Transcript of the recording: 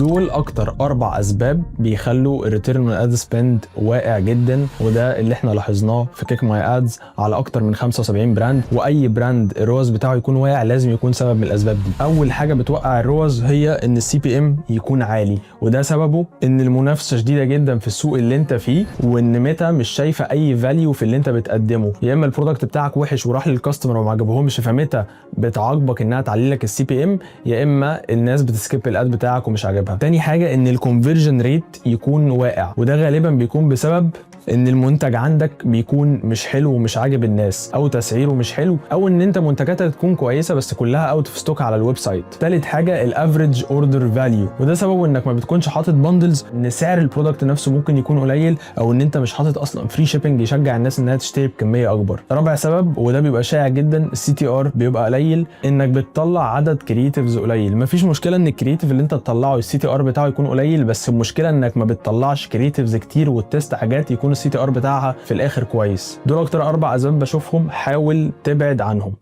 دول اكتر اربع اسباب بيخلوا ال return on ad spend واقع جدا، وده اللي احنا لاحظناه في Kick My Ads على اكتر من 75 brand. واي brand ال ROAS بتاعه يكون واقع لازم يكون سبب من الاسباب دي. اول حاجة بتوقع ال ROAS هي ان ال CPM يكون عالي، وده سببه ان المنافسة شديدة جدا في السوق اللي انت فيه، وان ميتا مش شايفه اي value في اللي انت بتقدمه. يا اما ال product بتاعك وحش وراح لل customer وما عجبهمش، فميتا بتعاقبك انها تعلي لك ال CPM، يا اما الناس بت skip ال ad بتاعك ومش عاجبها. تاني حاجة ان ال conversion rate يكون واقع، وده غالبا بيكون بسبب ان المنتج عندك بيكون مش حلو ومش عاجب الناس، او تسعيره مش حلو، او ان انت منتجاتك تكون كويسة بس كلها out of stock على ال website. تالت حاجة ال average order value، وده سببه انك ما بتكونش حاطط bundles، ان سعر ال product نفسه ممكن يكون قليل، او ان انت مش حاطط اصلا free shipping يشجع الناس انها تشتري بكمية اكبر. رابع سبب، وده بيبقى شائع جدا، ال CTR بيبقى قليل، انك بتطلع عدد creatives قليل. مفيش مشكلة ان ال creative اللي انت تطلعه ال CTR بتاعه يكون قليل، بس المشكلة انك ما بتطلعش creatives كتير وت test حاجات يكون ال CTR بتاعها في الاخر كويس. دول اكتر اربع اسباب بشوفهم، حاول تبعد عنهم.